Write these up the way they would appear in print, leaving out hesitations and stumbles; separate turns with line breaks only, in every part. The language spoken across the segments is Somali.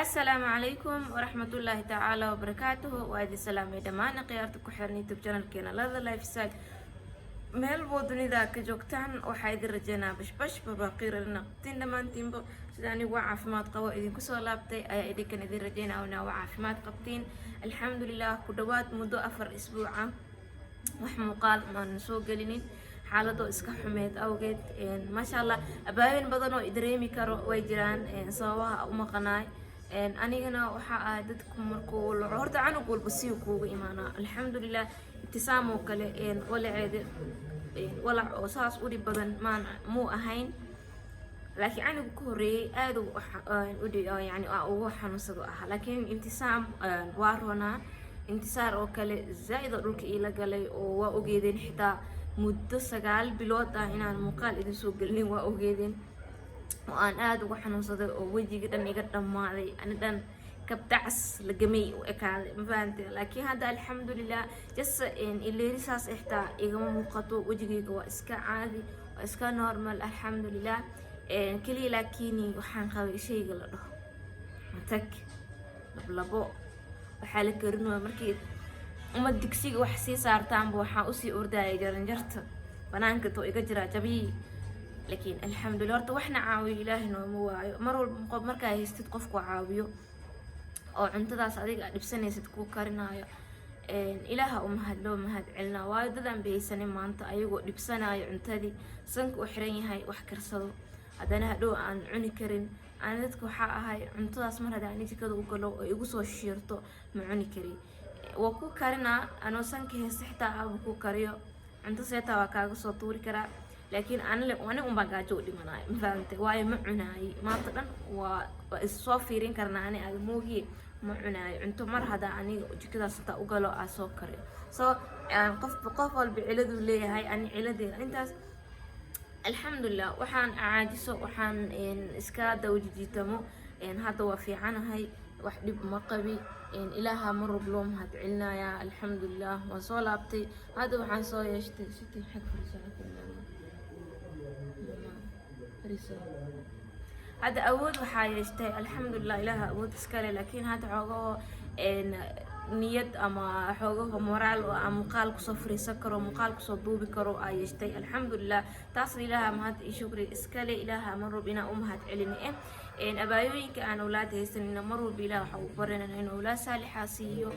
Asalaamu calaykum waraxmatullaahi tacaala wabarakaatuhu. Waa idin salaamay dhammaan khiyaarta ku xiran YouTube channelkeena Lada Lifestyle, meel boo dunida ka joogtaan. Waxaa idin rajeynaa bashbash barwaaqo qabtiin dhammaantiinba. Sida anigu waa caafimaad qabo idinku soo laabtay ayaa idinkan idin rajeynaa inaa waa caafimaad qabtiin. Alxamdulilah, ku dhawaad muddo 4 isbuuca wax muuqaal maanan soo gelinin, xaaladoo iska xumeed awgeed. Maasha Allah, abaabin badan oo dareemi karo way jiraan sababaha u maqanaay. Anigana waxaa ahay dadku markuu laco horta canug walba siu kuuga imaanaa. Alxamdulilah, Ibtisaam oo kale walaceeda walac oo saas u dhib badan maan muu ahayn, laakiin canuga ka horreeyay aad yani ugu xanuunsado ahaa. Laakiin Ibtisaam waa roonaa. Intisaar oo kale zaa-id oo dhulka iila galay oo waa ogeedeen, xitaa muddo 9 bilood ah inaan muuqaal idin soo gelinin waa ogeedeen, oo aan aada uga xanuunsaday oo wejiga dhan iga dhammaaday, ani dhan kabdacas la gamay u ekaaday, ma fahante? Laakiin hadda alxamdulilah, just ileerisaas xitaa igama muuqato, wejigayga waa iska caadi, waa iska normal, alxamdulilah. Keliya laakiin waxaan qabay shayga la dhaho matag, lablabo. Waxaa la karinaya markii uma digsiga wax sii saartaanba waxaa usii ordayay jaranjarta banaanka too iga jiraa jabii. Laakiin alxamdulilah, horta waxna caawiyo Ilaahay nooma waayo. Mar walba qof markaa haystid qofku caawiyo oo cuntadaas adiga aad dhibsanaysid kuu karinaayo, Ilaaha u mahad loo mahad celinaa, waayo dadaan bahaysanin maanta ayagoo dhibsanaayo cuntadii sanka u xiran yahay wax karsado, haddana hadhow aan cuni karin. Ani dadka waxaa ahay cuntadaas mar haddaan jikada u galo oo igu soo shiirto ma cuni kari. Waa ku karinaa anoo sanka haysta, xitaa aaba ku kariyo cunto seetaa waa kaaga soo tuuri karaa, laakiin anile ani unbaa gaajo u dhimanayo, ma fahamtay? Waayo ma cunaayo maanta dhan, waa is soo fiirin karnaa ani aada moogiye, ma cunaayo cunto mar haddaa aniga jikadaas hataa u galo aa soo kariyo. So qof qof walba ciladuu leeyahay, ani ciladeeda intaas. Alxamdulilah, waxaan caajiso, waxaan iska dawajijiitamo. Hadda waa fiicanahay, wax dhib ma qabi. Ilaaha mar walba loo mahad celinayaa. Alxamdulilah, waan soo laabtay. Hadda waxaan soo yeeshtay siti xag fariiso, fariiso. Hadda awood waxaa yeeshtay, alxamdulilah, Ilaaha awood iskale. Laakiin hadda xoogahoo niyad ama xoogaho moraal oo aan muuqaal kusoo fariisan karo, muuqaal kusoo duubi karo aa yeeshtay, alxamdulilah. Taasna Ilaaha mahad iyo shukri iskale. Ilaaha mar walba inaan u mahad celini. Abaayooyinka aan awlaad haysanina mar walba Ilaah waxa uu baranana inuu awlaad saalixa siiyo.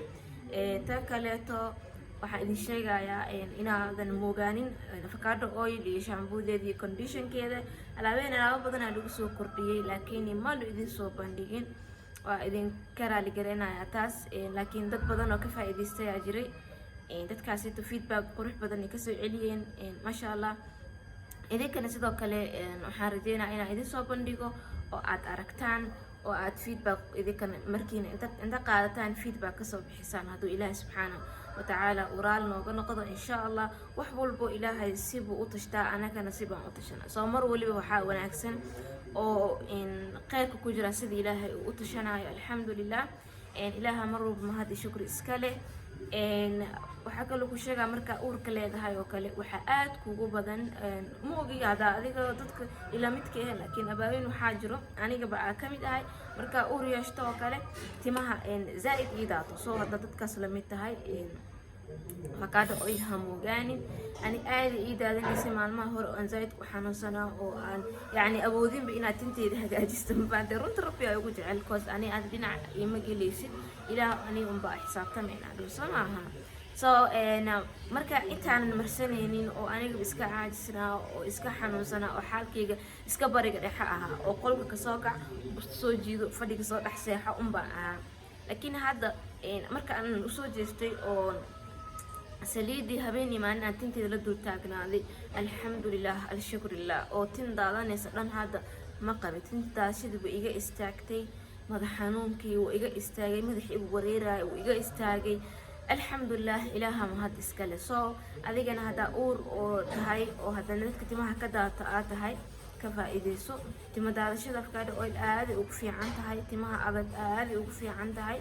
Tan kaleeto waxaan idin sheegayaa inaadan moogaanin avocado oil iyo shaambuudeeda iyo conditionkeeda. Alaabeen alaabo badan aa lagu soo kordhiyey, laakiin ma lu idin soo bandhigin, waa idinka raali gareynayaa taas. Laakiin dad badan oo ka faa'iidaystay aa jiray, dadkaasito feedback qurux badan ay kasoo celiyeen, maasha Allah. Idinkana sidoo kale waxaan rajeynaya inaan idin soo bandhigo oo aad aragtaan oo aad feedback idinkana markiina inta qaadataan feedback kasoo bixisaan, hadduu Ilaahay subxaana watacaala uu raali nooga noqdo, insha Allah. Wax walbo Ilaahay sibuu u tashtaa, anagana sibaan u tashanaa. Soo mar waliba waxaa wanaagsan oo kheyrka ku jira sida Ilaahay uu u tashanayo. Alxamdulilah, Ilaaha mar walba mahad iyo shukri iska leh. Waxaa kaloo ku sheegaa markaa uurka leedahay oo kale waxaa aad kugu badan, ma ogi haddaa adiga dadka ilaa midka ah, laakiin abaaweyn waxaa jiro, anigaba aa kamid ahay, markaa uur yeeshto oo kale timaha zaa-id ii daato. Soo hadda dadkaas lamid tahay, avocado oil ha moogaanin. Ani aada ii daadinaysay maalmaha hore oo aan zaaid u xanuunsanaa oo aan yacni awoodinba inaad tinteeda hagaajisto, mafaante? Runta Rabbi aa ugu jecel, 'cause ani aad dhinac iima gelaysid, Ilaah ani unbaa xisaabtamayna dhow, soo maaha? So marka intaanan marsanaynin oo aniga iska caajisnaa oo iska xanuunsanaa oo xaalkayga iska bariga dhexe ahaa oo qolka kasoo kac, busto soo jiido, fadhiga soo dhex seexo unbaa ahaa. Laakiin hadda marka aan usoo jeestay oo saliidii habeenii maalin aan tinteeda la dul taagnaaday, alxamdulilah, alshukrilah, oo tin daadanaysa dhan hadda ma qabin. Tinta daadashadii way iga istaagtay, madax xanuunkii wuu iga istaagay, madaxii igu wareeraya wuu iga istaagay. Alxamdulilah, Ilaaha mahad iskale. So adigana haddaa uur oo tahay oo haddana dadka timaha ka daata aad tahay, ka faa-iideyso. Tima daadashada avocado oil aaday ugu fiican tahay, timaha adag aaday ugu fiican tahay,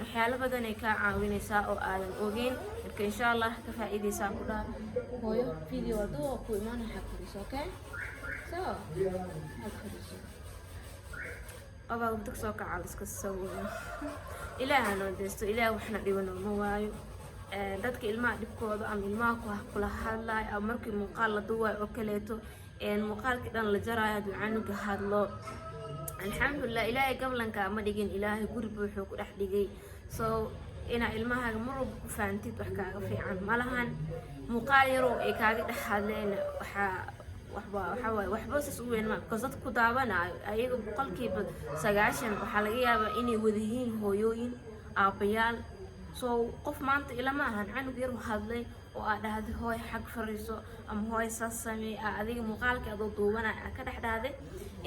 waxyaalo badan ay kaa caawinaysaa oo aadan ogeyn. Marka insha Allah ka faa-iideysaa ku dhaha hooyo. Video hadduu ku imaana xag fariiso, okay? So xag fariiso. Qofaa hurdo kasoo kaca la iska sawiro. Ilaaha noo deysto, Ilaah waxna dhibo nooma waayo. Dadka ilmaha dhibkooda ama ilmaha kula hadlaayo ama markii muuqaal la duubayo oo kaleeto, muuqaalkii dhan la jaraayo hadduu canuga hadlo. Alxamdulilah, Ilaahay gablanka ma dhigin, Ilaahay guri buuxuu ku dhex dhigay. So inaa ilmahaaga mar walba ku fahamtid wax kaaga fiican ma lahan. Muuqaal yarow ay kaaga dhex hadleen waxaa waxba waxaa waaye, waxba saas u weyn ma, because dadka ku daawanayo ayaga 90% waxaa laga yaabaa inay wada yihiin hooyooyin, aabbayaal. So qof maanta ilama ahan canug yar hadlay oo aa dhahday, "Hooy, xag fariiso," ama "Hooy, saas sameey," aa adiga muuqaalkii adoo duubanaya aa ka dhex dhahday,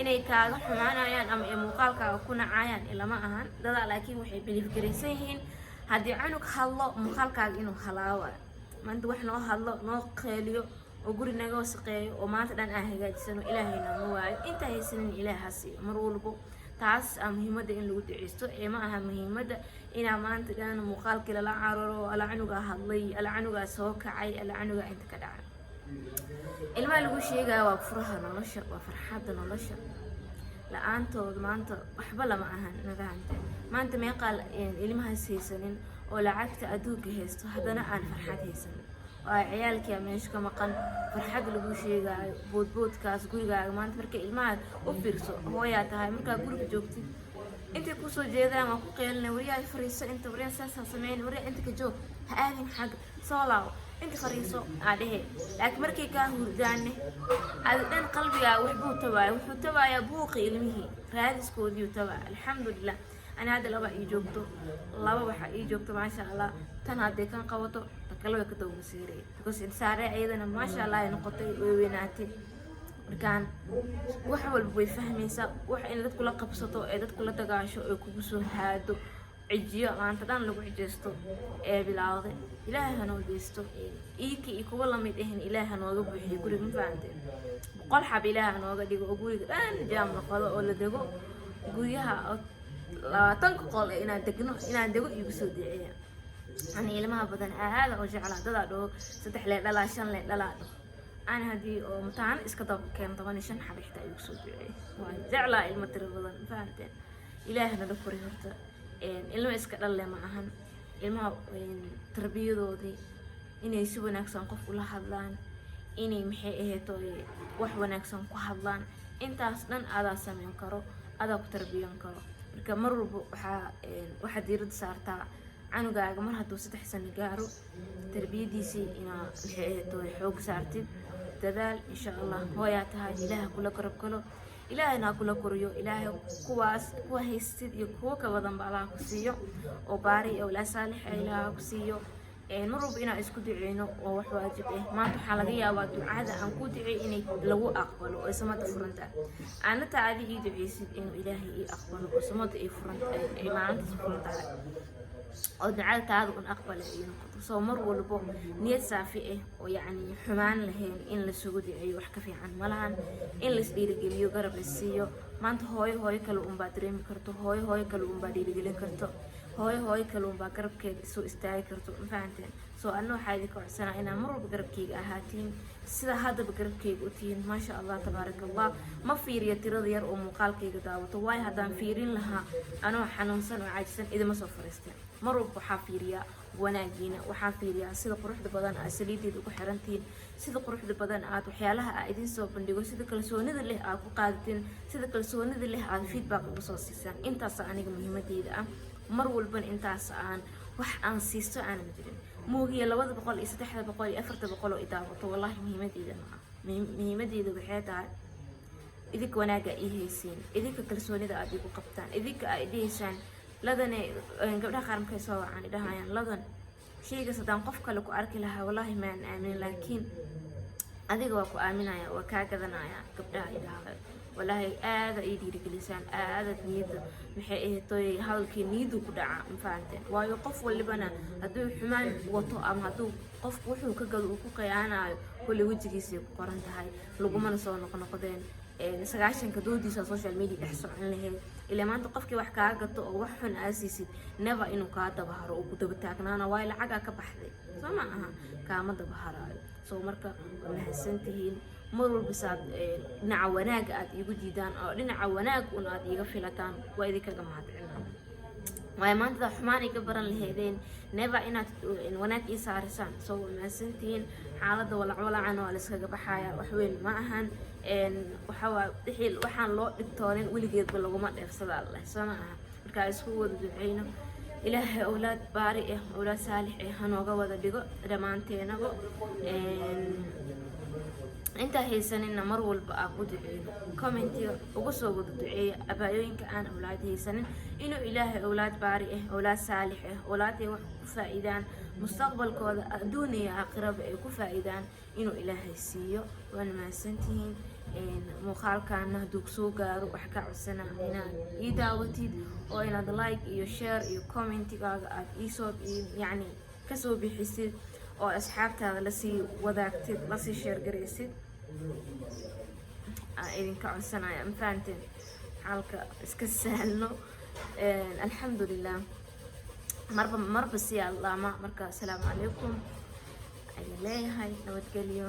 inay kaaga xumaanayaan ama ay muuqaalkaaga ku nacayaan ilama ahan dadaa. Laakiin waxay believe garaysan yihiin haddii canug hadlo muuqaalkaaga inuu halaawayo. Maanta wax noo hadlo, noo qeeliyo oo guri naga wasaqeeyo oo maanta dhan aan hagaajisano, Ilaahay nooma waayo. Intaa haysanin Ilaah ha siiyo. Mar walbo taas aa muhiimadda in lagu duceysto ee ma aha muhiimadda inaa maanta dhan muuqaalkii lala cararo, ala canugaa hadlay, ala canugaa soo kacay, ala canugaa inta ka dhacay. Ilmaha lagu sheegaya waa furaha nolosha, waa farxadda nolosha. La-aantood maanta waxba lama ahan, ma fahante? Maanta meeqaa ilmahaas haysanin oo lacagta adduunka haysto, haddana aan farxad haysanin? Waa ciyaalkia meesha ka maqan. Farxad lagu sheegaayo, boodboodkaas gurigaaga maanta marka ilmaha u fiirso, hooyaa tahay, markaa guriga joogtid intay kusoo jeedaan waa ku qeelina: "Waryaa, fariiso inta. Waryaa, saasaa sameyn. Waryaa, inta ka joog, ha aadin xagga, soo laabo, inta fariiso," aa dhehe. Laakiin markay kaa hurdaanne, adi dhan qalbigaa waxbuu tabaaya, wuxuu tabaayaa buuqi ilmihii raadiskoodiiyuu tabaa. Alxamdulilah, ani hadda laba ii joogto, laba waxaa ii joogto, maasha Allah. Tan hadday kan qabato, ta kale way ka daba masiiray, because insaare iyadana maasha Allah ay noqotay, way weynaatay. Markaan wax walba way fahmaysaa. Wax in dadku la qabsato ee dadku la dagaasho ee kugu soo haado, cijiyo maanta dhan lagu cijeysto ee bilaawday. Ilaahay hanoo deysto iiki iyo kuwa lamid ahin, Ilaahay hanooga buuxiyo guriga, ma fahanteen? 100 xab Ilaahay hanooga dhigo oo guriga dhan jaam noqdo oo la dego guryaha oo 20-ka qol ee inaan degno, inaan dego iigu soo duceeya. Ani ilmaha badan aada oo jeclaa. Dadaa dhaho saddex lee dhalaa, shan lee dhalaa dhaho. Ani haddii oo mataano iska daba keeno, 15 xaba xitaa igu soo duceeya. Waan jeclaa ilmo tiro badan, ma fahanteen? Ilaah nala kori horta. Ilmo iska dhalle ma ahan. Ilmaha tarbiyadoodii inay si wanaagsan qof ula hadlaan, inay maxay aheeto wax wanaagsan ku hadlaan, intaas dhan adaa sameyn karo, adaa ku tarbiyan karo. Marka mar walba waxaa diiradda saartaa canugaaga mar hadduu 3 sano gaaro tarbiyadiisii inaa maxay aheeto xoog saartid. Dadaal, insha Allah. Hooyaa tahay, Ilaaha kula garab galo, Ilaahayna ha kula koriyo. Ilaahay kuwaas kuwa haystid iyo kuwo ka badanba Allah ku siiyo oo baari awlaa saalix ah Ilaah ku siiyo. Mar walba inaan isku duceyno waa wax waajib ah. Maanta waxaa laga yaabaa ducada aan ku ducey inay lagu aqbalo oo samada furanta, aana taa adi ii duceysid inuu Ilaahay ii aqbalo oo samada ay furanta, ay maalintaas furan tahay oo ducada taada un aqbala ay noqoto. Soo mar walbo niyad saafi ah oo yacni xumaan lahayn in lasugu duceeyo wax ka fiican malahan. In lais dhiirigeliyo, garab la siiyo. Maanta hooyo hooyo kale unbaa dareemi karto, hooyo hooyo kale unbaa dhiirigelin karto, hooyo hooyo kale unbaa garabkeeda soo istaagi karto, ma fahanteen? Soo anna waxaa idinka codsanaa inaa mar walba garabkeyga ahaatiin sida haddaba garabkeyga u tihiin. Maasha Allah, tabaaraka Allah. Ma fiiriyo tirada yar oo muuqaalkayga daawato, waayo haddaan fiirin lahaa anoo xanuunsan oo caajisan idima soo fariisteen. Mar walba waxaa fiiriyaa wanaagiina, waxaa fiiriyaa sida quruxda badan aad saliideeda ugu xirantihiin, sida quruxda badan aad waxyaalaha aa idin soo bandhigo, sida kalsoonida leh aad ku qaadatiin, sida kalsoonida leh aad feedback ugu soo siisaan. Intaasa aniga muhiimadeyda ah. Mar walbana intaas aan wax aan siisto aanan jirin moogiya 200 iyo 300 iyo 400 oo idaawato, wallahi muhiimadeyda ma ah. Muhiimadeyda waxay tahay idinka wanaagga ii haysiin, idinka kalsoonida aad igu qabtaan, idinka aad idhihaysaan ladane. Gabdhaha qaar markay soo wacaan idhahayaan, "Ladan, shaygaas haddaan qof kale ku arki lahaa wallaahi maan aamin, laakiin adiga waa ku aaminaya, waa kaa gadanaya," gabdhaha idhaahda, wallaahi aada ii dhiirigelisaan, aadaad niyadda maxay ahaytoy hadalkii niyaddu ku dhaca, ma fahanteen? Waayo qof walibana hadduu xumaan wato ama hadduu qofku wuxuu ka gado uu ku khiyaanayo, kolley wejigiisay ku qoran tahay, lagumana soo noqnoqdeen. 90-ka doodiisa social media dhex socon lahayd. Ilaa maanta qofkii wax kaa gato oo wax xun aa siisid, never inuu kaa dabaharo oo ku daba taagnaana, waayo lacagaa ka baxday, soo ma aha? Kaama dabaharaayo. So marka waa mahadsantihiin. Mar walba saad dhinaca wanaaga aad iigu diidaan oo dhinaca wanaag un aad iiga filataan, waa idinkaga mahadcelina, waayo maanta xumaan iga baran laheedeen, never inaad wanaag ii saarisaan. Soo waa mahadsantihiin. Xaaladda walacwalacan waa layskaga baxaya, wax weyn ma ahan. Waxawaa wixii waxaan loo dhibtoonin weligeedba laguma dheefsada Alleh, soo ma aha? Markaa isku wada duceyno, Ilaahay awlaad baari ah, awlaad saalix ah hanooga wada dhigo dhammaanteenaba. Intaa haysaninna mar walba aan u duceyno, commentiga uga soo wada duceeya abaayooyinka aan awlaad haysanin inuu Ilaahay awlaad baari ah, awlaad saalix ah, awlaad ay wax ku faa-iidaan, mustaqbalkooda adduun iyo aakhiraba ay ku faa-iidaan, inuu Ilaahay siiyo. Waana mahadsantihiin. Muuqaalkaana hadduu soo gaaro, wax ka codsana inaad ii daawatid oo inaad like iyo share iyo commentigaaga aad iisoo, yacni, kasoo bixisid oo asxaabtaada lasii wadaagtid, lasii share garaysid aan idinka codsanaya. Ma fahanteen? Xaalka iska sahlno, alxamdulilah. Marba marba si allaama. Marka asalaamu calaykum ayaan leeyahay, nabadgelyo.